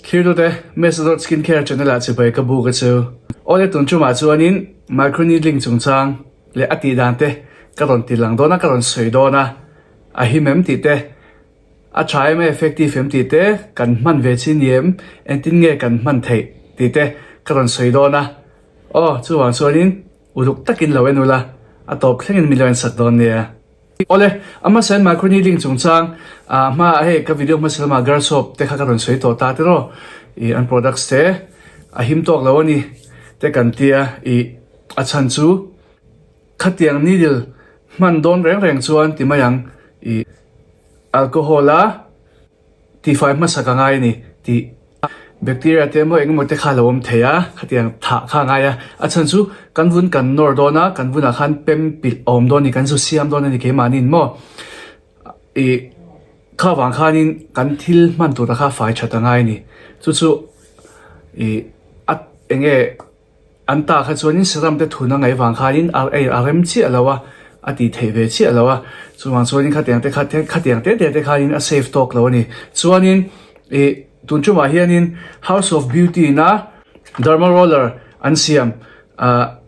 Thirtute, Mesodot Skincare channel ah chibai ka buk a chu. Awle tun tumah chuanin microneedling chungchang leh a tih dan te ka rawn ti lang dawn a, ka rawn sawi dawn a, a him em tih te, a tha em a effective em tih te, kan hman ve chi ni em, engtin nge kan hman theih tih te ka rawn sawi dawn a. Aw, chuvang chuanin uluk takin lo en ula, a tawp thlengin min lo en sak dawn nia. Awle, a hmasa in microneedling chungchang ah hma ah hei ka video hmasa lamah girl soap te kha ka rawn sawi tawh ta tiraw ih an products te a him tawk lo a ni te kan tia ih a chhan chu khatiang needle hman dawn reng reng chuan ti mai ang ih alcohol a Tihfai hmasa ka ngai a ni tih bacteria te emaw engemaw te kha a lo awm thei a, khatiang thah kha a ngai a, a chhan chu kan vun kan nawr dawn a, kan vunah khan pem pilh a awm dawn a ni, kan zu siam dawn a ni keimahniin maw ih kha vang khanin kan thil hman tur te kha fai that a ngai a ni, chu chu ih a enge. An ta kha chuanin serum te thun a ngaih vang khanin a ei a rem chiah lo a, a tih theih ve chiah lo a, chuvang chuanin khatiang te kha khatiang te te te khanin a safe tawk lo a ni. Chuanin ih tun tumah hianin House of Beauty ina derma roller an siam ah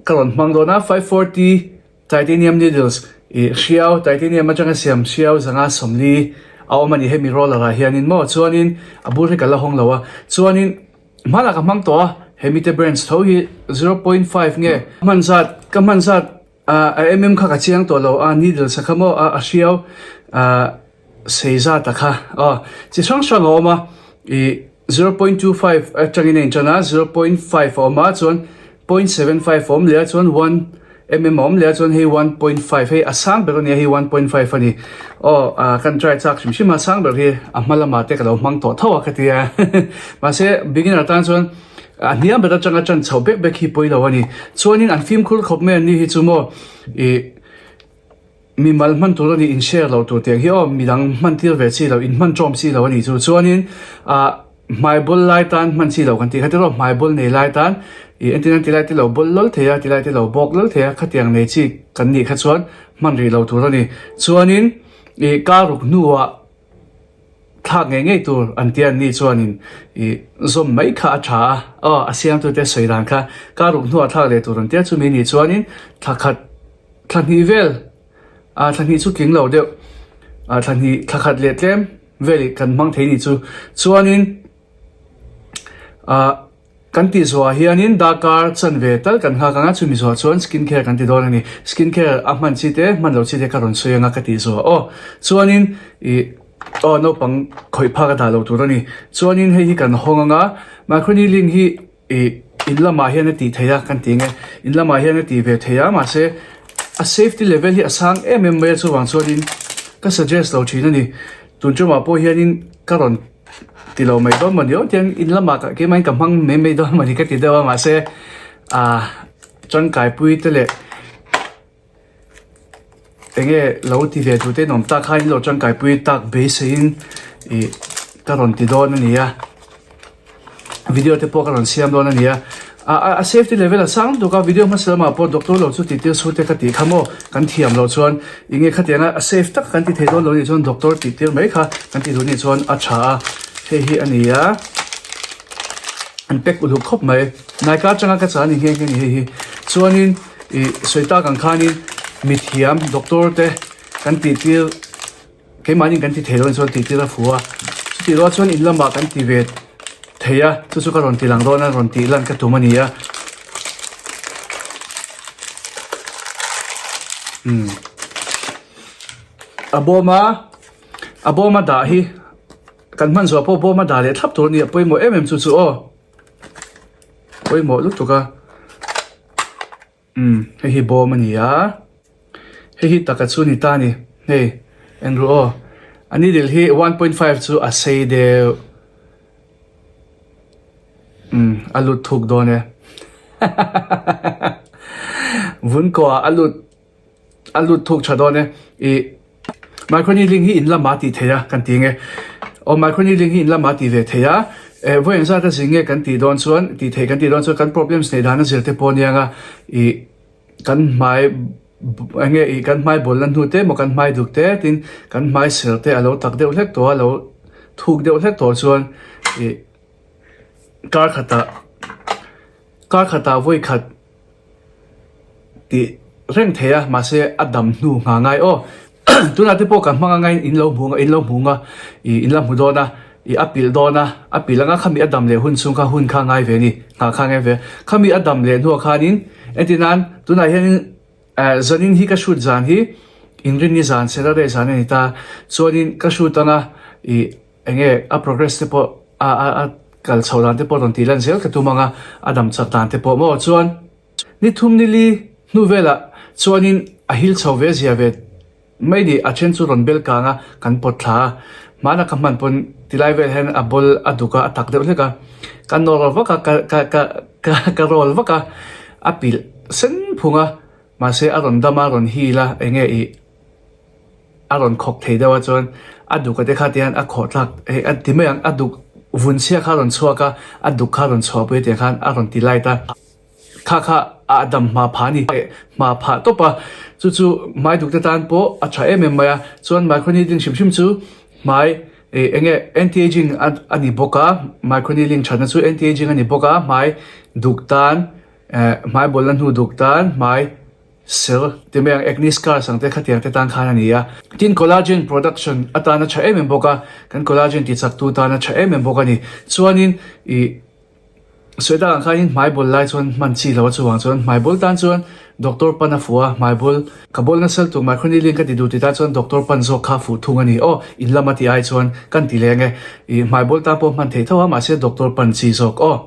ka rawn hmang dawn a, 540 titanium needles ih hriau titanium atanga siam hriau zanga 40 a awm a ni hemi roller ah hianin maw chuanin a bur hi ka la hawng lo a, chuanin. Hmanah ka hmang tawh a, he mite branch tho hi 0.5 nge hman zat ka hman zat a mm kha ka chiang tawh lo a needle sa kha maw a hriau sei zat a kha aw chi hrang hrang a awm a ih 0.25 atangin a intan a 0.5 a awm a chuan 0.75 a awm leh a chuan one mm a awm leh a chuan hei 1.5 hei a sang ber a nia hei 1.5 a ni aw ah kan try chak hrim hrim a sang ber hi a hma lamah te ka lo hmang tawh tho a ka ti a mahse beginner tan chuan a hniam ber atanga tan chhoh bek bek hi pawi lo a ni chuanin an fimkhur khawp mai an ni hi chu maw ih mimal hman tur a ni in share loh tur tiang hi aw midang hman tir ve chi lo in hman tawm chi lo a ni chu chuanin ah Hmai bawl lai tan hman chi lo kan tih kha tiraw hmai bawl nei lai tan ih entir nan tilai te lo bawl lawl thei a tilai te lo bawk lawl thei a khatiang nei chi kan nih kha chuan hman rih lo tur a ni chuanin ih kar ruk hnuah thlak ngei ngei tur an tia an ni chuanin ih zawm mai kha a tha a aw a siamtute sawi dan kha kar ruk hnuah thlak leh tur an tia chumi nih chuanin thla khat thla hnih vel ah thla hnih chu tling lo deuh ah thla hnih thla khat leh tlem. Vel kan hmang thei nih chu. Chuanin ah kan tih zawhah hianin darkar chanve tal kan nghak anga chumi zawhah chuan skin care kan ti dawn a ni. Skin care a hman chi te hman lo chi te ka rawn sawi anga ka tih zawhah aw. Chuanin ih aw naupang khawih phak a dah lo tur a ni. Chuanin hei hi kan hawng anga microneedling hi Ih, in lamah hian a tih theih a kan ti nge, in lamah hian a tih ve theih a mahse a safety level hi a sang em em mai a chuvang chuanin ka suggest lo thin a ni. Tun tumah pawh hianin ka rawn ti lo mai dawn mawni aw tiang in lamah ka keimahin ka hmang mai mai dawn mawni ka ti deuh a mahse ah tangkaipui te leh Enge lo ti ve tur te in awm tak kha in lo tangkaipui tak beiseiin ih ka rawn ti dawn a ni a video te pawh ka rawn siam dawn a ni a a safety level a sang lutuk a video hmasa lamah pawh doctor lo chu tih tir chhut te ka tih kha maw kan thiam loh chuan enge khatianga a safe tak kan ti thei dawn lo nih chuan doctor tih tir mai kha kan ti duh nih chuan a tha a hei hi a ni a an pack uluk khawp mai Naika atanga ka chah a ni nghe nghe a ni hei hi chuanin. Ih sawi tak ang khanin mithiam doctor te kan tih tir keimahni kan ti thei lo a ni chuan tih tir a fu a chutih rual chuan in lamah kan ti ve thei a chu chu ka rawn ti lang dawn a rawn tih lan ka tum a ni a umm a bawm a a bawm a dah hi kan hman zawh pawh bawm a dah leh thlap tur a ni a pawimawh em em chu chu aw. Pawimawh lutuk a umm hei hi bawm a ni a hei hi taka chu a ni ta a ni hei en ru aw a needle hi 1.5 chu a sei deuh umm a lut thuk dawn e hahaha vun kawh ah a lut. A lut thuk tha dawn e. Ih microneedling hi in lamah tih theih a kan ti nge. Aw microneedling hi in lamah tih ve theih a. Eh vawi engzat a zing nge kan tih dawn chuan tih theih kan tih dawn chuan kan problems neih dan a zir te pawh aniang a. Ih kan hmai enge ih kan hmai bawlna hnu te emaw kan hmai duk te tin kan hmai ser te a lo tak deuh hlek tawh a lo thuk deuh hlek tawh chuan ih. Kar khatah kar khatah vawi khat tih reng thei a mahse a dam hnu nghah ngai aw tunah te pawh kan hmang anga in lo hmu in lo hmu nga ih in la hmu dawn a ih a pilh dawn a a pilh anga khami a dam leh hun chhung kha hun kha ngai ve a ni nghah kha ngai ve a khami a dam leh hnuah khanin entir nan tunah hianin eh zanin hi ka shoot zan hi inrinni zan Saturday zan a ni ta chuanin ka shoot anga ih. Eng nge a progress te pawh a a a kal chho dan te pawh rawn tih lan zel ka tum ang a, a dam chak dan te pawh maw chuan ni thum ni li hnu velah chuanin a hil chho ve zia ve mai ni a then chu rawn bel kang a kan pawt thla a, hmana ka hman pawn tilai vel hian a bawl a duk a a tak deuh hlek a, ka nawr vak a ka ka ka ka ka roll vak a, a pilh sen phung a mahse a rawn dam a rawn hil a eng nge ih. A rawn khawk thei deuh a chuan a duk a te kha tihian a khawh tlak hei a ti mai ang a duk vun chhia kha a rawn chhuak a a duk kha a rawn chhuah pui a tiang khan a rawn ti light a kha kha a dam hma phah a ni hma phah tawp a chu chu hmai duk te tan pawh a tha em em mai a chuan microneedling hrim hrim chu hmai ih eng nge anti aging a a ni bawk a microneedling thatna chu anti aging a ni bawk a hmai duk tan eh hmai bawlhla hnu duk tan hmai. Ser ti mai ang acne scars ang te khatiang te tan khan a ni a. Tin collagen production atana tha em em bawk a, kan collagen ti chak tu tana tha em em bawk a ni. Chuanin ih sawi tak ang khanin hmai bawl lai chuan hman chi lo a chuvang chuan hmai bawl tan chuan doctor pan a fuh a, hmai bawl ka bawl nasa lutuk microneedling ka ti duh ti tan chuan doctor pan zawk kha a fuh thung a ni. Aw in lama ti ai chuan kan ti leng e. Ih hmai bawl tan pawh hman theih tho a mahse doctor pan chi zawk aw.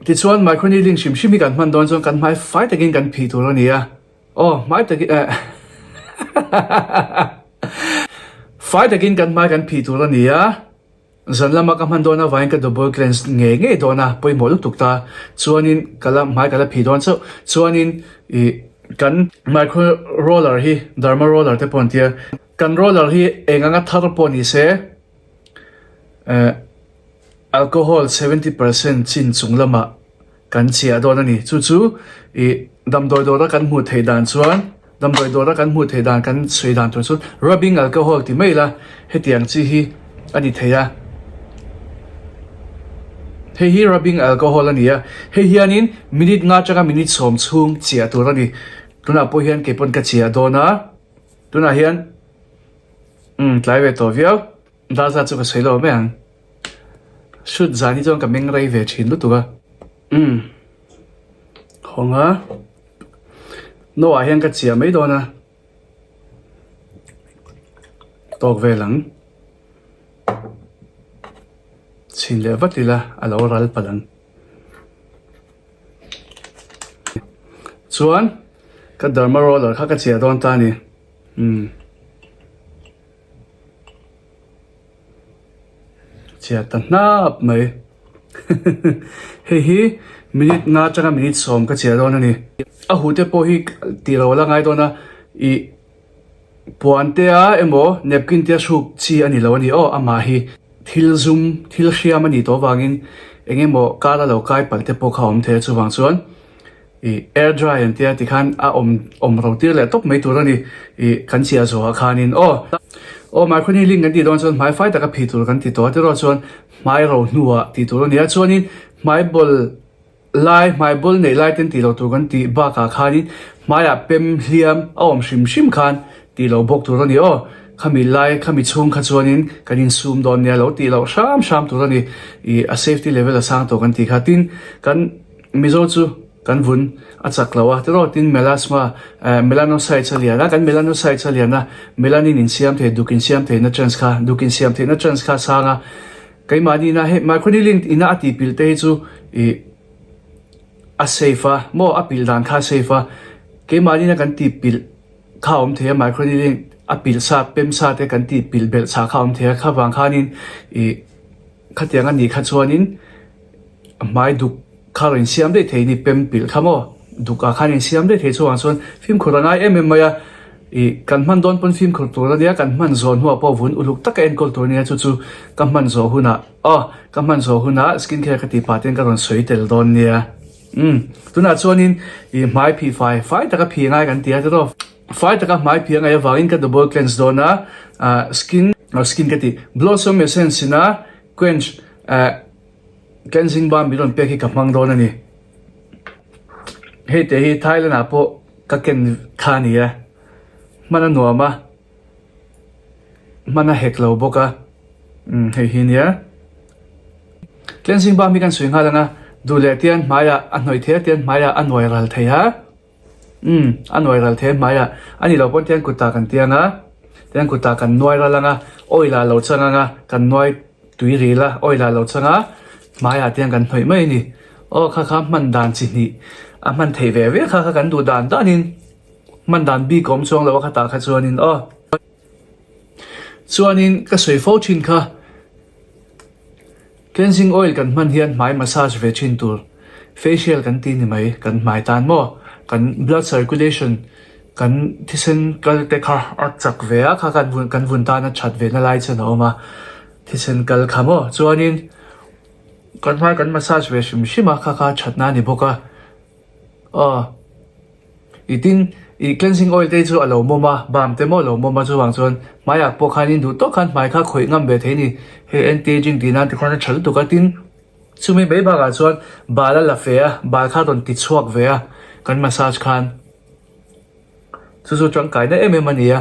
Tichuan microneedling hrim hrim hi kan hman dawn chuan kan hmai fai takin kan phih tur a ni a, aw hmai takin eh fai takin kan hmai kan phih tur a ni a, zan lama ka hman dawn avangin ka double cleanse ngei ngei dawn a, pawimawh lutuk ta, chuanin ka la hmai ka la phih dawn chauh, chuanin ih kan micro roller hi derma roller te pawh an tia, kan roller hi eng anga thar pawh ni se eh. Alcohol 70% chin chung lamah kan chiah dawn a ni. Chu chu ih damdawi dawra kan hmuh theih dan chuan damdawi dawra kan hmuh theih dan kan sawi dan tur chuan rubbing alcohol ti mai ila hetiang chi hi a ni thei a. Hei hi rubbing alcohol a ni a, hei hianin minute nga atanga minute sawm chhung chiah tur a ni. Tunah pawh hian kei pawn ka chiah dawn a, tunah hian umm tlai ve tawh viau. Dar zat chu ka sawi lo mai ang. Shoot zan hi chuan ka meng rei ve thin lutuk a. Umm. Hawng a. No ah hian ka chiah mai dawn a. Tawk vel ang. Chhin leh vat ila a lo ral palh ang. Chuan ka derma roller kha ka chiah dawn ta a ni. Umm. Chhiat ta hnap mai. Hei hi minute nga atanga minute sawm ka chiah dawn a ni. A huh te pawh hi tih lo la ngai dawn a, ih puan te a emaw napkin te a hruk chi a ni lo a ni aw amah hi thil zum thil hriam a nih tawh avangin eng emaw kar a lo kai palh te pawh kha a awm thei a chuvang chuan Ih air dry an tia tikhan a awm awm ro tir leh tawp mai tur a ni. Ih kan chhiah zawhah khanin aw. Aw microneedling kan tih dawn chuan hmai fai taka phih tur kan ti tawh a tiraw chuan hmai ro hnuah tih tur a ni a chuanin hmai bawl lai hmai bawl neih lai ten tih loh tur kan tih bakah khanin hmaiah pem hliam a awm hrim hrim khan tih loh bawk tur a ni aw. Khami lai khami chhung kha chuanin kan insum dawn nia lo tih loh hram hram tur a ni. Ih a safety level a sang tawh kan tih kha tin kan. Mizo chu kan vun a chak lo a, tiraw tin melasma eh melanocytes a lian a, kan melanocytes a lian a, melanin insiam thei, duk insiam theihna chance kha, duk insiam theihna chance kha a sang a, keimahni ina hei microneedling ina a tih pilh te hi chu ih a safe a maw a pilh dan kha a safe a, keimahni ina kan tih pilh kha a awm thei a, microneedling a pilh sa pem sa te kan tih pilh belh chah kha a awm thei a, kha vang khanin ih khatiang a nih kha chuanin. Hmai duk kha rawn insiam daih thei ni pem pilh kha maw duk ah khan insiam daih thei chungah chuan fimkhur a ngai em em mai a ih kan hman dawn pawn fimkhur tur a nia kan hman zawh hnuah pawh vun uluk taka enkawl tur a nia chu chu ka hman zawh hunah aw ka hman zawh hunah skin care ka tih pah ten ka rawn sawi tel dawn nia umm tunah chuanin ih hmai phih fai fai taka phih ngai kan ti a tiraw fai taka hmai phih a ngaih avangin ka double cleanse dawn a ah skin skin ka tih blossom essence ina quench ah. Cleansing balm min rawn pek hi ka hmang dawn a ni. Hei te hi Thailand ah pawh ka ken kha a ni a, hman a nuam a, hman a hek lo bawk a, umm hei hi nia. Cleansing balm hi kan sawi nghal ang a, duh leh tian hmaiah a hnawih thei a tian hmaiah a nuai ral thei a. Umm, a nuai ral thei hmai a, a ni lo pawn tiang kutah kan tiang a, tiang kutah kan nuai ral ang a, oil ah lo chang ang a, kan nuai tui ril a, oil ah lo chang a, hmaiah tiang kan hnawih mai a ni. Aw kha kha hman dan chi hnih a hman theih ve ve kha kha kan duh dan danin hman dan bik a awm chuang lo a khatah kha chuanin aw. Chuanin ka sawi fo thin kha. Cleansing oil kan hman hian hmai massage ve thin tur facial kan ti ni mai, kan hmai tan maw, kan blood circulation kan thisen kal te kha a chak ve a, kha kan vun kan vun tan a that ve na lai chuan a awm a, thisen kal kha maw chuanin kan hmai kan massage ve hrim hrim a kha kha a that na a ni bawk a. Aw. I tin, i cleansing oil te chu a lo mawm a, balm te maw a lo mawm a, chuvang chuan hmaiah pawh khan in duh tawk khan hmai kha khawih ngam ve thei a ni. Hei anti-aging tih nan tikhuan a tha lutuk a, tin, chumi mai bakah chuan bal a la fe a, bal kha a rawn ti chhuak ve a, kan massage khan. Chu chu tangkaina em em a ni a,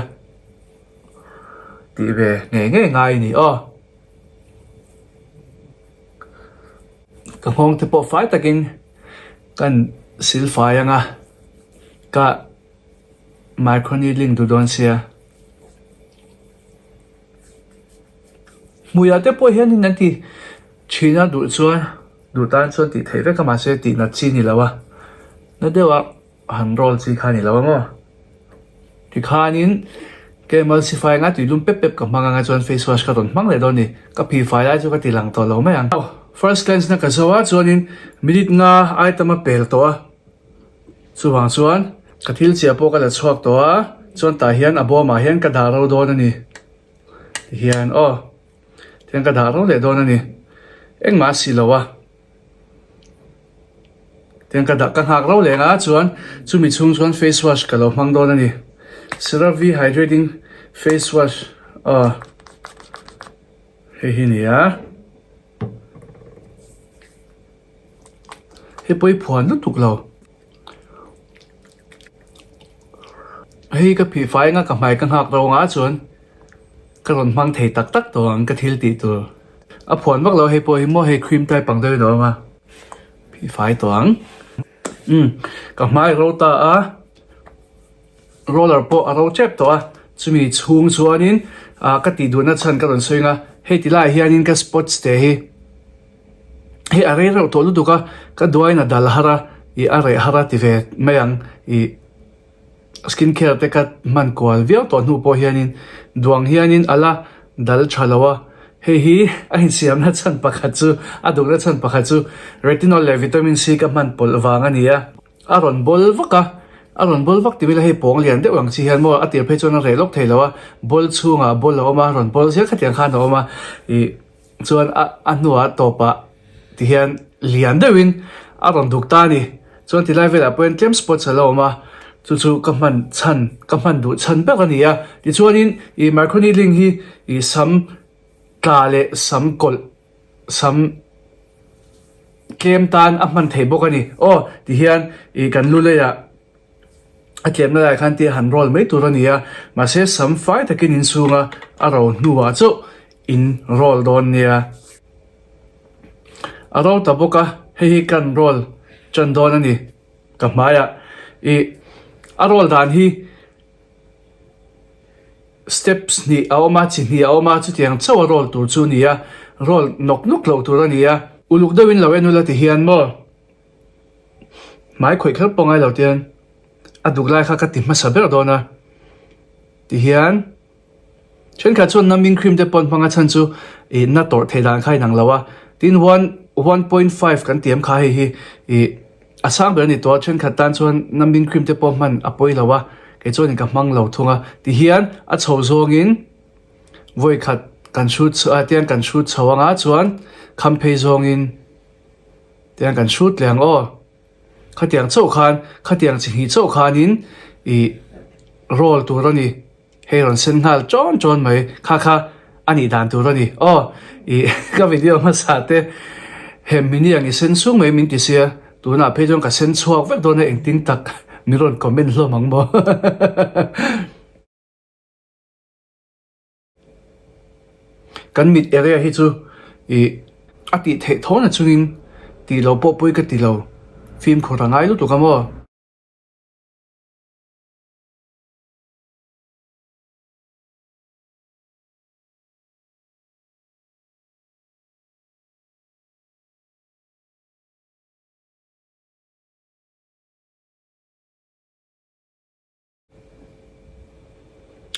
tih ve ngei ngei ngai a ni aw. Ka nghawng te pawh fai takin. Kan silfai anga ka microneedling duh dawn sia. Hmuiah te pawh hianin an ti thin a duh chuan duh tan chuan tih theih vek a mahse tih nat chi a ni lo a na deuh a. Han roll chi kha a ni lo ang aw. Tikhanin ka emulsify anga tui lum pep pep ka hmang anga chuan face wash ka rawn hmang leh dawn a ni. Ka phih fai lai chu ka ti lang tawh lo mai ang. First cleanse na ka zo a chuanin minute nga item a pel tawh a. Chuvang chuan ka thil chiah pawh ka la chhuak tawh a chuan tah hian a bawmah hian ka dah ro dawn a ni. Tihian aw tihian ka dah ro leh dawn a ni. Engmah a si lo a. Tiang ka dah ka nghak rauh leh nga chuan chumi chhung chuan face wash ka lo hmang dawn a ni. CeraVe hydrating face wash aw hei hi ni a. Hei pawh hi phuan lutuk lo. Hei ka phih fai anga ka hmai ka nghak rauh nga chuan ka rawn hmang thei tak tak tawh ang ka thil tih tur. A phuan vak lo hei pawh hi maw hei cream type ang deuhin a awm a. Phih fai tawh ang. Umm ka hmai ro ta a roller pawh a ro tep tawh a chumi chhung chuanin ah ka tih duhna chhan ka rawn sawi ang a hei ti laiah hianin ka spots te hi hei a rei reuh tawh lutuk a ka duain a dal har a ih a reh har a ti ve mai ang ih. Skin care te ka hman kual viau tawh hnu pawh hianin duang hianin a la dal tha lo a, hei hi a insiamna chhan pakhat chu a dukna chhan pakhat chu retinol leh vitamin C ka hman pawlh vang a ni a, a rawn bawl vak a, a rawn bawl vak ti mai la hei pawng lian deuh ang chi hian maw a tir phei chuan a reh lawk thei lo a, bawl chhungah bawl a awm a, rawn bawl zel khatiang khan a awm a ih. Chuan a a hnuah tawpah ti hian lian deuhin a rawn duk ta a ni. Chuan tilai velah pawhin tlem spots a lo awm a, chu chu ka hman chhan ka hman duh chhan ber a ni a. Tichuanin ih microneedling hi ih sam tla leh sam kawlh sam tlem tan a hman theih bawk a ni. Aw tihian ih kan lu leiah. A tlemna lai khan tia han roll mai tur a ni a, mahse sam fai takin inchhunga a ro hnuah chauh in roll dawn nia. A ro ta bawk a, hei hi kan roll tan dawn a ni ka hmaiah. Ih a roll dan hi steps hnih a awm a, chi hnih a awm a, chutiang chauh a roll tur chu a ni a, roll nawk nawk loh tur a ni a. Uluk deuhin lo en ula ti hian maw. Hmai khawih kher pawh ngai lo tian a duk lai kha ka ti hmasa ber dawn a ti hian thenkhat chuan numbing cream te pawh an hmang a chhan chu ih na tawrh theih dan kha a inang lo a tin one one point five kan ti em kha hei hi ih a sang ber a ni tawh a thenkhat tan chuan numbing cream te pawh hman a pawi lo a kei chuan in ka hmang lo thung a ti hian a chho zawngin vawi khat kan hrut ah tiang kan hrut chho anga chuan kham phei zawngin. Tiang kan hrut leh ang aw. Khatiang chauh khan, khatiang chi hnih chauh khanin ih roll tur a ni. Hei rawn sen nghal chawn chawn mai. Kha kha a nih dan tur a ni. Aw ih ka video hmasa te. Hem mini ang i sen sung mai min ti sia, tunah phei chuan ka sen chhuak vek dawn a engtin tak min rawn comment hlawm ang maw. Kan mit area hi chu ih a tih theih tho na chungin tih lo pawh pawi ka ti lo, fimkhur a ngai lutuk a maw.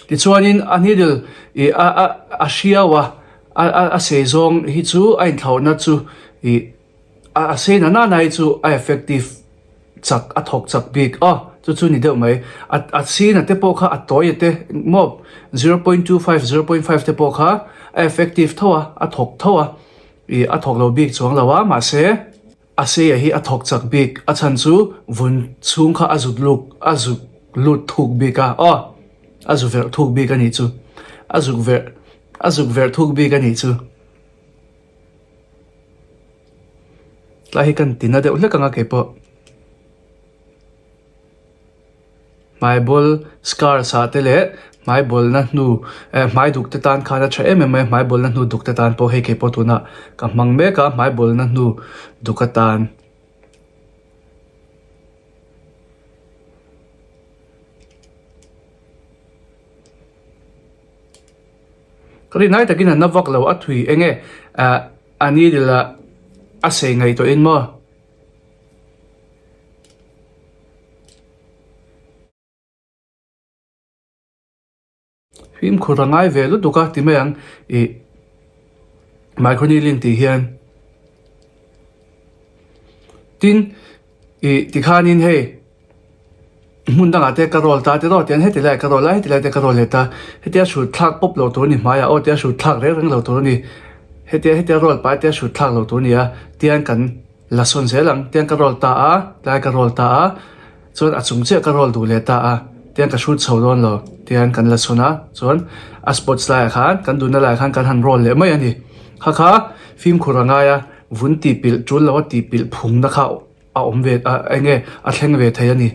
Tichuanin a needle ih a a a hriau a, a a a sei zawng hi chu a inthlauhna chu ih a a sei na nana hi chu a effective chak a thawk chak bik a chu chu ni deuh mai a a sina te pawh kha a tawi te maw 0.25 0.5 te pawh kha a effective tho a a thawk tho a ih a thawk lo bik chuang lo a mahse a seia hi a thawk chak bik a chhan chu vun chhung kha a zut luk a zut lut thuk bik a aw a zu verh thuk bik a nih chu a zuk verh a zuk verh thuk bik a nih chu. Tlai hi kan ti na deuh hlek ang a keipawh. Hmai bawl scars ah te leh hmai bawlna hnu eh hmai duk te tan khan a tha em em mai a hmai bawlna hnu duk te tan pawh hei keipawh tunah ka hmang mek a hmai bawlna hnu duk atan. Ka rinai takin a na vak lo a thui eng e ah a needle ah a sei ngaihtuah in maw. Fimkhur a ngai ve lutuk a ti mai ang ih microneedling tih hian tin ih tikhanin hei. Hmun dangah te ka roll ta tiraw tiang heti lai ka roll a heti lai te ka roll leh ta hetia hrut thlak pawp lo tur a ni hmaiah aw tia hrut thlak reng reng lo tur a ni hetia hetia roll pah hetia hrut thlak lo tur a ni a tiang kan la sawn zel ang tiang ka roll ta a tlai ka roll ta a chuan a chung chiah ka roll duh leh ta a tiang ka hrut chho dawn lo tiang kan la sawn a chuan a spots laiah khan kan duhna laiah khan kan han roll leh mai a ni kha kha fimkhur a ngai a vun tih pilh tul lo a tih pilh phungna kha. a awm ve a eng nge a thleng ve thei a ni.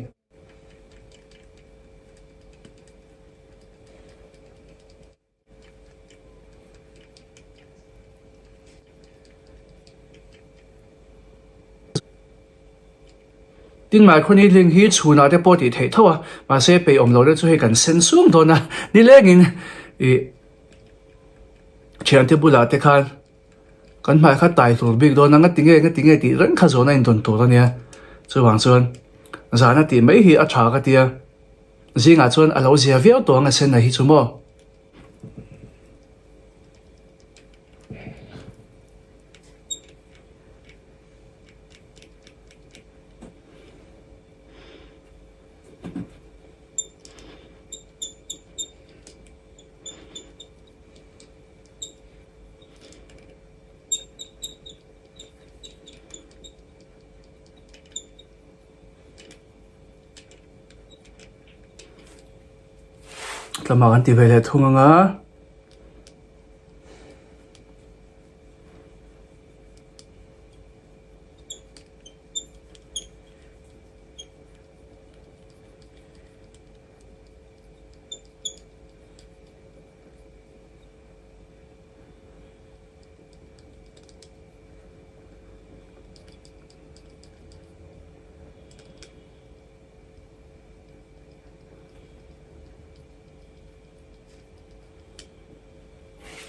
Tin microneedling hi chhunah te pawh tih theih tho a, mahse peih awm lo deuh chu hei kan sen sum dawn a, nilengin ih thiante bulah te khan Kan hmai kha tai tur bik dawn a, nga tinge nga tinge tih reng kha zawn a indawn tur a nia. Chuvang chuan zan a tih mai hi a tha ka tia, zingah chuan a lo zia viau tawh ang a sen a hi chu maw. Tlama kan ti ve leh thung ang a.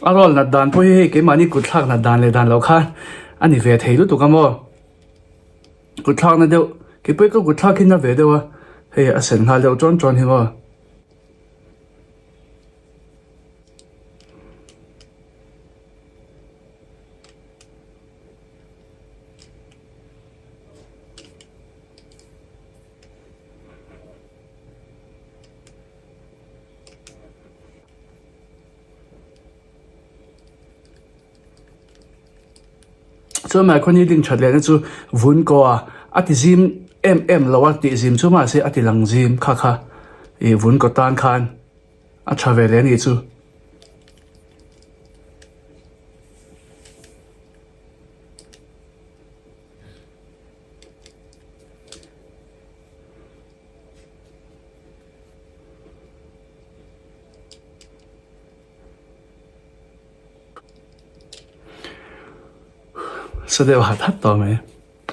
A roll nat dan pawh hi hei keimahni kut thlak nat dan leh dan loh khan a ni ve thei lutuk a maw kut thlak na deuh keipawh ka kut thlak hi na ve deuh a hei a sen nghal deuh tawn tawn hi maw. Chuan microneedling that lehna chu vun kaw a a ti zim em em lo a tih zim chu mahse a ti lang zim kha kha ih vun kaw tan khan a tha ve leh a nih chu. Sa deuh hat hat tawh mai.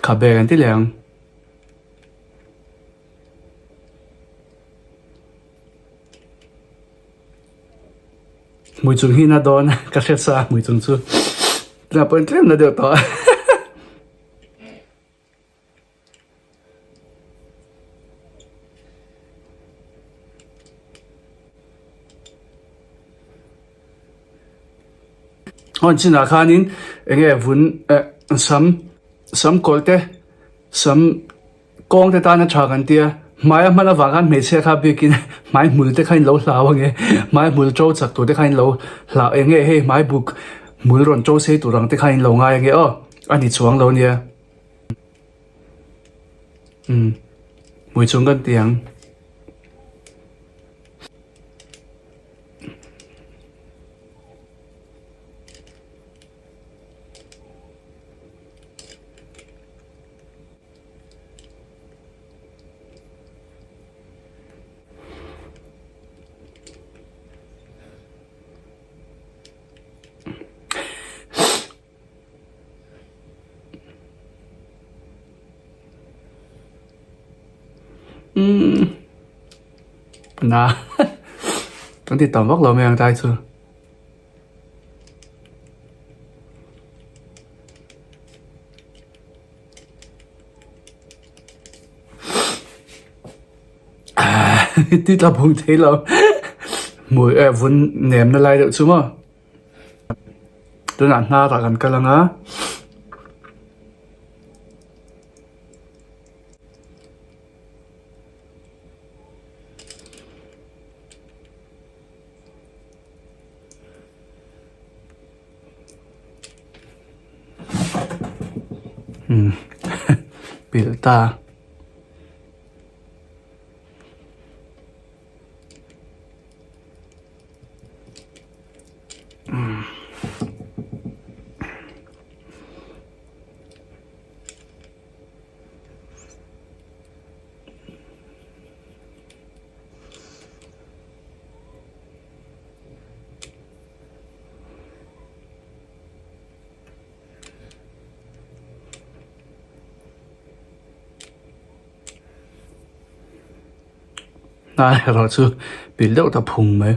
Khabe kan ti leh ang. Hmui chung hi na dawn ka hriat sa a hmui chung chu tunah pawhin tlem na deuh tawh a. Aw chinah khanin eng nge vun eh sam sam kawlh te sam kawng te tana tha kan tia hmai a hman avang khan hmeichhia kha bikin hmai hmul te kha in lo hlau ange hmai hmul to chak tur te kha in lo hlau eng nge hei hmai buk hmul rawn to sei tur ang te kha in lo ngai ange aw a ni chuang lo nia. Umm hmui chung kan ti ang. Umm na kan ti tam vak lo mai ang tai chu. Ti tla bung thei lo hmui eh vun nem na lai deuh chu maw. Tunah hnarah kan kal ang a. Umm pilh ta. Hnai erawh chu pilh deuh ta phung mai.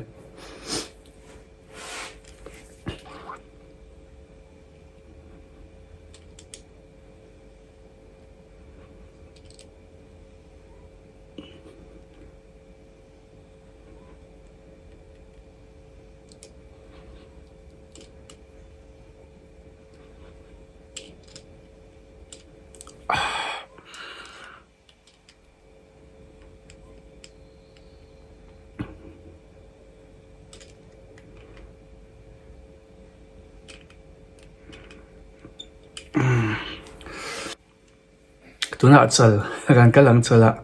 Tunah chal kan kal ang chal ah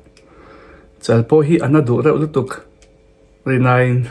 chal pawh hi a na duh reuh lutuk rinaiin.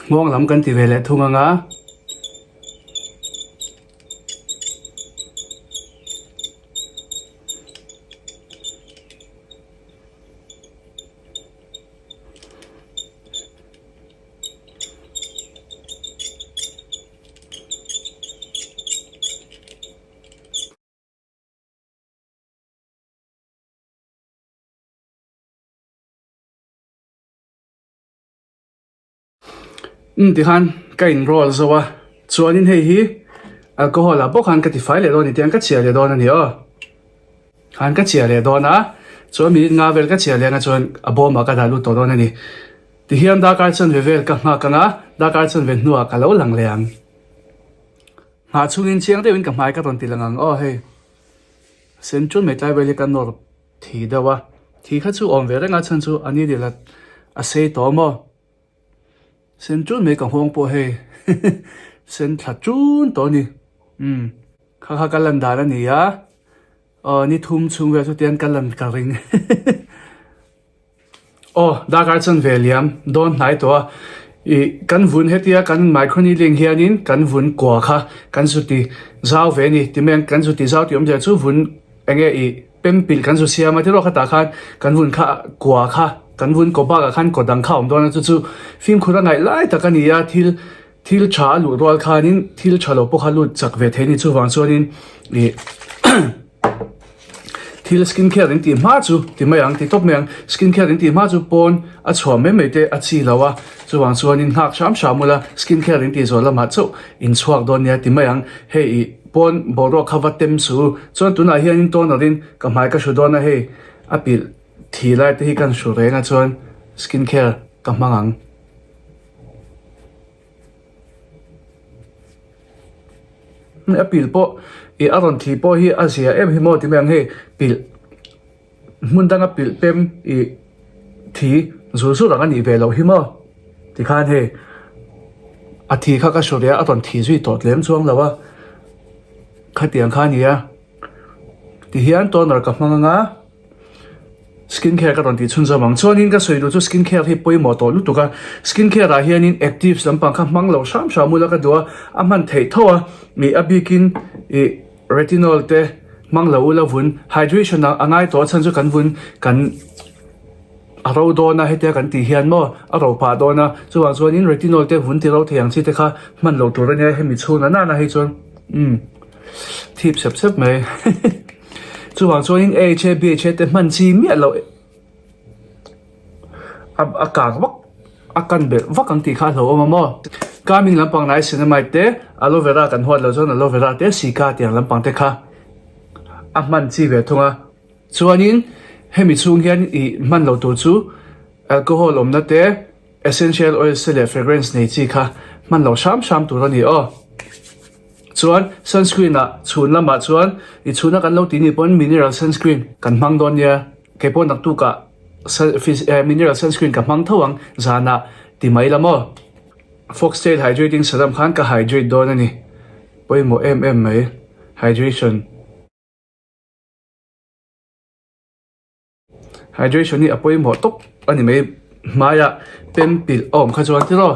Nghawng lam kan ti ve leh thung ang a. Umm tikhan ka in roll zo a chuanin hei hi alcohol ah bawk khan ka tifai leh dawn a ni tiang ka chhiah leh dawn a ni aw khan ka chhiah leh dawn a chuan minute nga vel ka chhiah leh ang a chuan a bawm ah ka dah lut tawh dawn a ni tihian darkar chanve vel ka nghak ang a darkar chanve hnuah ka lo lang leh ang nghah chhungin chiang deuhin ka hmai ka rawn ti lang ang aw hei sen chun mai tlai vel hi ka nawr Thi deuh a, thi kha chu awm ve reng a chhan chu a ni dil a sei tawh maw? Sen chun mai ka nghawng pawh hei sen thla chun tawh a ni. Umm kha kha ka lan dan a ni a, aw ni thum chhung vel chu tian ka lan ka ring. Aw darkar chuan ve liam dawn hnai tawh a, ih kan vun hetia kan microneedling hianin kan vun kua kha kan zu ti zau ve a ni ti mai ang kan zu ti zau tih awmzia chu vun eng nge ih pem pilh kan zu siam a tiraw khatah khan kan vun kha kua kha kan vun kaw bakah khan kaw dang kha a awm dawn a chu chu fimkhur a ngaih lai tak a ni a thil Thil tha a luh rual khanin thil tha lo pawh kha lut chak ve thei a ni. Chuvang chuanin ih thil skin care in tih hma chu ti mai ang ti tawp mai ang. Skin care in tih hma chu pawn a chhuah mai mai te a chi lo a. Chuvang chuanin nghak hram hram ula skin care in tih zawh lamah chauh in chhuak dawn nia ti mai ang. Hei ih pawn boruak kha va tem su. Chuan tunah hianin toner in ka hmai ka hru dawn a hei a pilh thi lai te hi ka hru reng a chuan skin care ka hmang ang. A pilh pawh ih a rawn thli pawh hi a zia em hi maw ti mai ang hei pilh hmun danga pilh pem ih thi zur zur ang a nih ve loh hi maw tikhan hei a thi kha ka hru ve a a rawn thi zui tawh tlem chuang lo a khatiang kha a ni a tihian toner ka hmang ang a. Skin care ka rawn tih chhunzawm ang. Chuanin ka sawi duh chu skin care hi pawimawh tawh lutuk a. Skin care ah hianin actives lampang kha hmang loh hram hram ula ka duh a, a hman theih tho a. Ih a bikin ih retinol te hmang lo ula vun hydration a ngai tawh a chhan chu kan vun kan a ro dawn a hetia kan tih hian maw a ro phah dawn a. Chuvang chuanin retinol te vun ti ro thei ang chi te kha hman loh tur a nia hemi chhunah nana hei chuan umm thip sep sep mai. Chuvang chuanin AHA, BHA te hman chi miah loh a a kang vak a kan belh vak ang tih kha a hlauhawm a maw. Calming lampang niacinamide te aloe vera kan huat loh chuan aloe vera te sika tiang lampang te kha a hman chi ve thung a. Chuanin hemi chhung hian ih hman loh tur chu alcohol awmna te essential oils te leh fragrance nei chi kha hman loh hram hram tur a ni aw. Chuan sunscreen ah chhun lamah chuan i chhuna kan lo tih ni pawn mineral sunscreen kan hmang dawn nia keipawh naktuk ah mineral sunscreen ka hmang tho ang zanah ti mai la maw. Foxtail hydrating serum khan ka hydrate dawn a ni pawimawh em em mai hydration. Hydration hi a pawimawh tawp a ni mai hmaiah pem pilh a awm kha chuan tiraw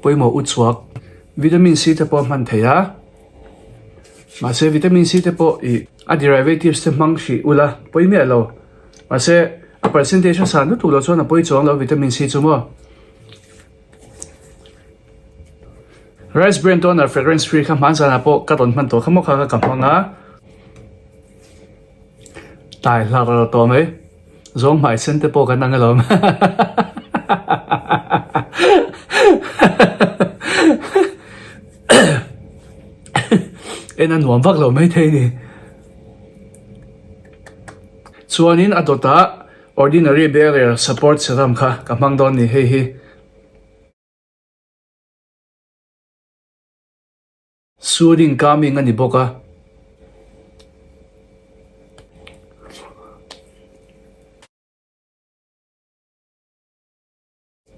pawimawh u chhuak vitamin C te pawh a hman thei a mahse vitamin C te pawh ih a derivatives te hmang hrih ula pawi miah lo mahse a percentage a san lutuk loh chuan a pawi chuang lo vitamin C chu maw. Rice bran toner fragrance free kha hman zanah pawh ka rawn hman tawh kha maw kha kha ka hmang a. Tai hlak rawh tawh mai. Zawng hmai sen te pawh kan ang alawm. En a nuam vak lo mai thei ni. Chuanin a dawtah Ordinary Barrier Support Serum kha ka hmang dawn ni hei hi. Soothing calming a ni bawk a.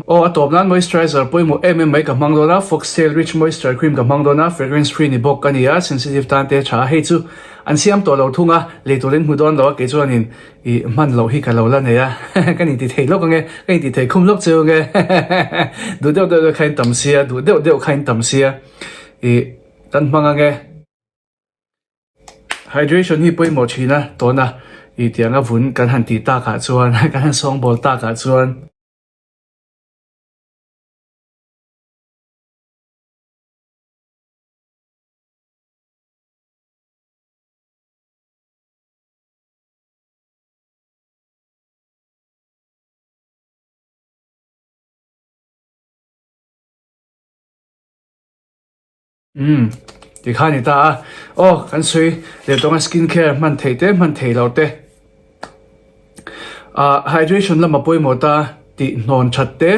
Aw a tawp nan moisturizer pawimawh em em mai ka hmang dawn a, Foxtail Rich Moisture Cream ka hmang dawn a, fragrance free ni bawk a ni a, sensitive tan te a tha a, hei chu an siam tawh lo thung a, lei turin hmu dawn lo a, kei chuanin ih hman loh hi ka lo la nei a, ka ni ti thei lawk ange, ka inti thei khum lawk cheu ange, duh deuh deuh kha in tam sia, duh deuh deuh kha in tam sia, ih kan hmang ange. Hydration hi pawimawh thin a, tawna ih tianga vun kan han tih takah chuan kan han sawngbawl takah chuan. Umm ti kha ni ta a, aw kan sawi leh tawng a skin care hman theih te hman thei lo te ah hydration lama pawimawh ta tih hnawn that te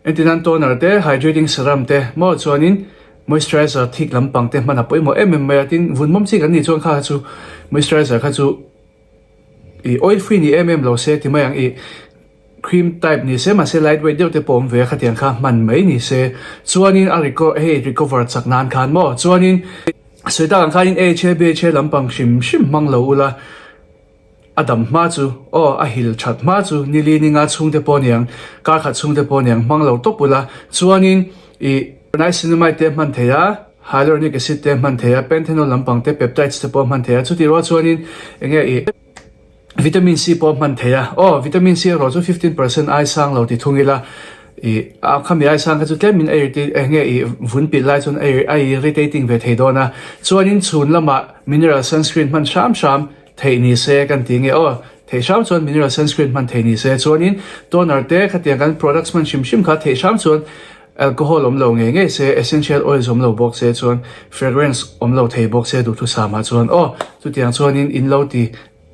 entirnan toner te hydrating serum te maw chuanin moisturizer thik lampang te hman a pawimawh em em mai a tin vun mawm chi kan nih chuan kha chu moisturizer kha chu ih oil free ni em em lo se ti mai ang ih. Cream type ni se mahse light weight deuh te pawh awm ve a khatiang kha hman mai ni se. Chuanin a reco hei recover chak nan khan maw chuanin sawi tak ang khanin AHA BHA lampang hrim hrim hmang lo ula a dam hma chu aw a hil that hma chu nili ninga chhungte pawh niang kar khat chhungte pawh niang hmang lo tawp ula chuanin ih niacinamide te hman thei a hyaluronic acid te hman thei a panthenol lampang te peptides te pawh hman thei a chutih rual chuanin enge ih Vitamin C pawh a hman thei a, aw vitamin C erawh chu 15% ai sang lo ti thung ila ih a khami ai sang kha chu tlemin a irritate eng nge ih vun pilh lai chuan a a irritating ve thei dawn a, chuanin chhun lamah mineral sunscreen hman hram hram theih ni se kan ti nge aw theih hram chuan mineral sunscreen hman theih ni se chuanin toner te khatiang kan products hman hrim hrim kha theih hram chuan alcohol awm lo ngei ngei se essential oils awm lo bawk se chuan fragrance awm lo thei bawk se duhthusam ah chuan aw chutiang chuanin in lo ti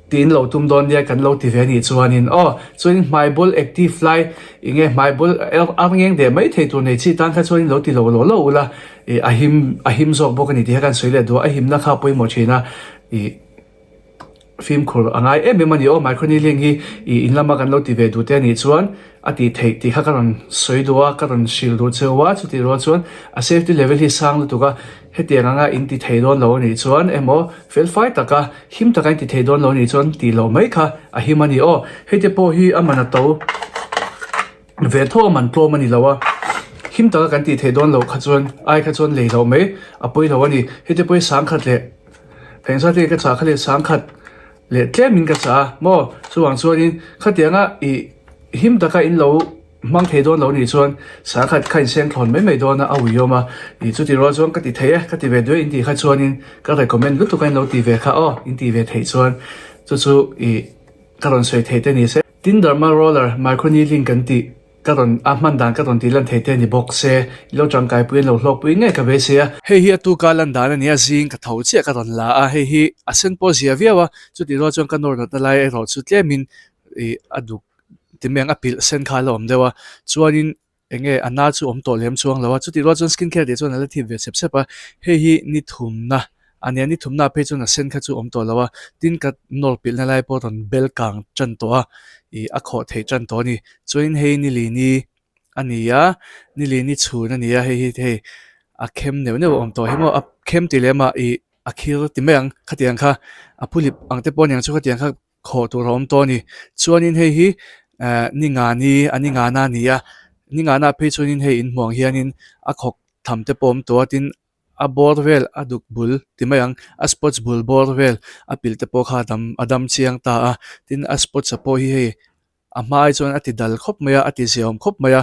Tiin lo tum dawn nia kan lo ti ve anih chuanin aw chuanin hmai bul active lai enge hmai bul ar ngeng deh mai thei tur nei chi tan kha chuanin lo ti lo lo lo ula ih a him a him zawk bawk ani tih kha kan sawi leh duh a a himna kha a pawimawh thin a ih fimkhur a ngai em em ani aw microneedling hi ih in lama kan lo ti ve duh te anih chuan a tih theih tih kha ka rawn sawi duh a ka rawn hrilh duh cheu a chutih rual chuan a safety level hi sang lutuk a hetiang anga in ti thei dawn lo anih chuan emaw fel fai taka him taka in ti thei dawn lo anih chuan tih loh mai kha a him a ni aw hei te pawh hi a man a to ve tho a man tlawm a ni lo a him taka kan tih theih dawn loh kha chuan ai kha chuan lei loh mai a pawi lo a ni hei te pawh hi sangkhat leh phengsa te ka chah kha leh sangkhat Leh tlemin ka chah a maw? Chuvang chuanin khatianga i him taka in lo hmang thei dawn lo nih chuan sakhat kha in seng thlawn mai mai dawn a, a uiawm a. I chuti rual chuan ka ti thei e, ka ti ve duai in tih kha chuanin ka recommend lutuk a in lo ti ve kha aw, in ti ve theih chuan chu chu i ka rawn sawi thei te ni se. Tin derma roller microneedling kan tih. Ka rawn a hman dan ka rawn tih lan thei te ni bawk se, i lo tangkai pui an lo hlawk pui ngei ka beisei a. Hei hi a tuka lan dan a ni a, zing ka tho chiah ka rawn la a, hei hi a sen pawh zia viau a, chutih rual chuan ka nawr natna lai erawh chu tlemin ih a duk ti mai ang a pilh sen kha a la awm deuh a, chuanin eng nge a na chu awm tawh lem chuang lo a, chutih rual chuan skin care tih chuan a la thip ve chep chep a, hei hi ni thumna a nia, ni thumna ah phei chuan a sen kha chu awm tawh lo a, tin ka nawr pilhna lai pawh rawn bel kang tan tawh a, ih a khawh theih tan tawh a ni. Chuanin hei nilini a ni a, nilini chhun a ni a, hei hi hei a khem neuh neuh a awm tawh hi maw a khem tih lem ah ih a khir ti mai ang khatiang kha a phulip ang te pawh a niang chu khatiang kha khawh tur a awm tawh a ni. Chuanin hei hi eh ni ngani a ni ngana a ni a, ni ngana phei chuanin hei inhmuh ang hianin a khawk tham te pawh a awm tawh a tin a bawr vel a duk bul ti mai ang a spots bul bawr vel a pilh te pawh kha a dam a dam chiang ta a tin a spots a pawh hi hei a hma ai chuan a ti dal khawp mai a a ti ziaawm khawp mai a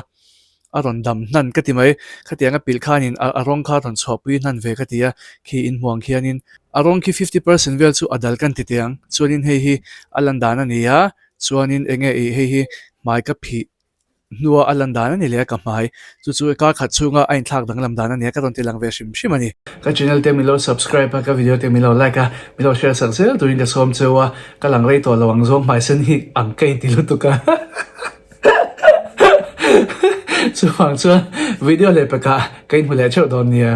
a rawn dam hnan ka ti mai khatiang a pilh khanin a rawng kha a rawn chhuahpui hnan ve ka ti a khi inhmuang khianin a rawng khi fifty percent vel chu a dal kan ti teh ang chuanin hei hi a lan dan a ni a chuanin eng nge ih hei hi hmai ka phih hnua a lan dan a ni leh a ka hmai. Chu chu kar khat chhunga a inthlak danglam dan a ni a, ka rawn ti lang ve hrim hrim a ni. Ka channel te min lo subscribe a, ka video te min lo like a, min lo share sak zel turin ka sawm cheu a, ka lang rei tawh lo ang zawng hmai sen hi ang ka inti lutuk a. Chuvang chuan video leh pekah ka inhmu leh theuh dawn nia.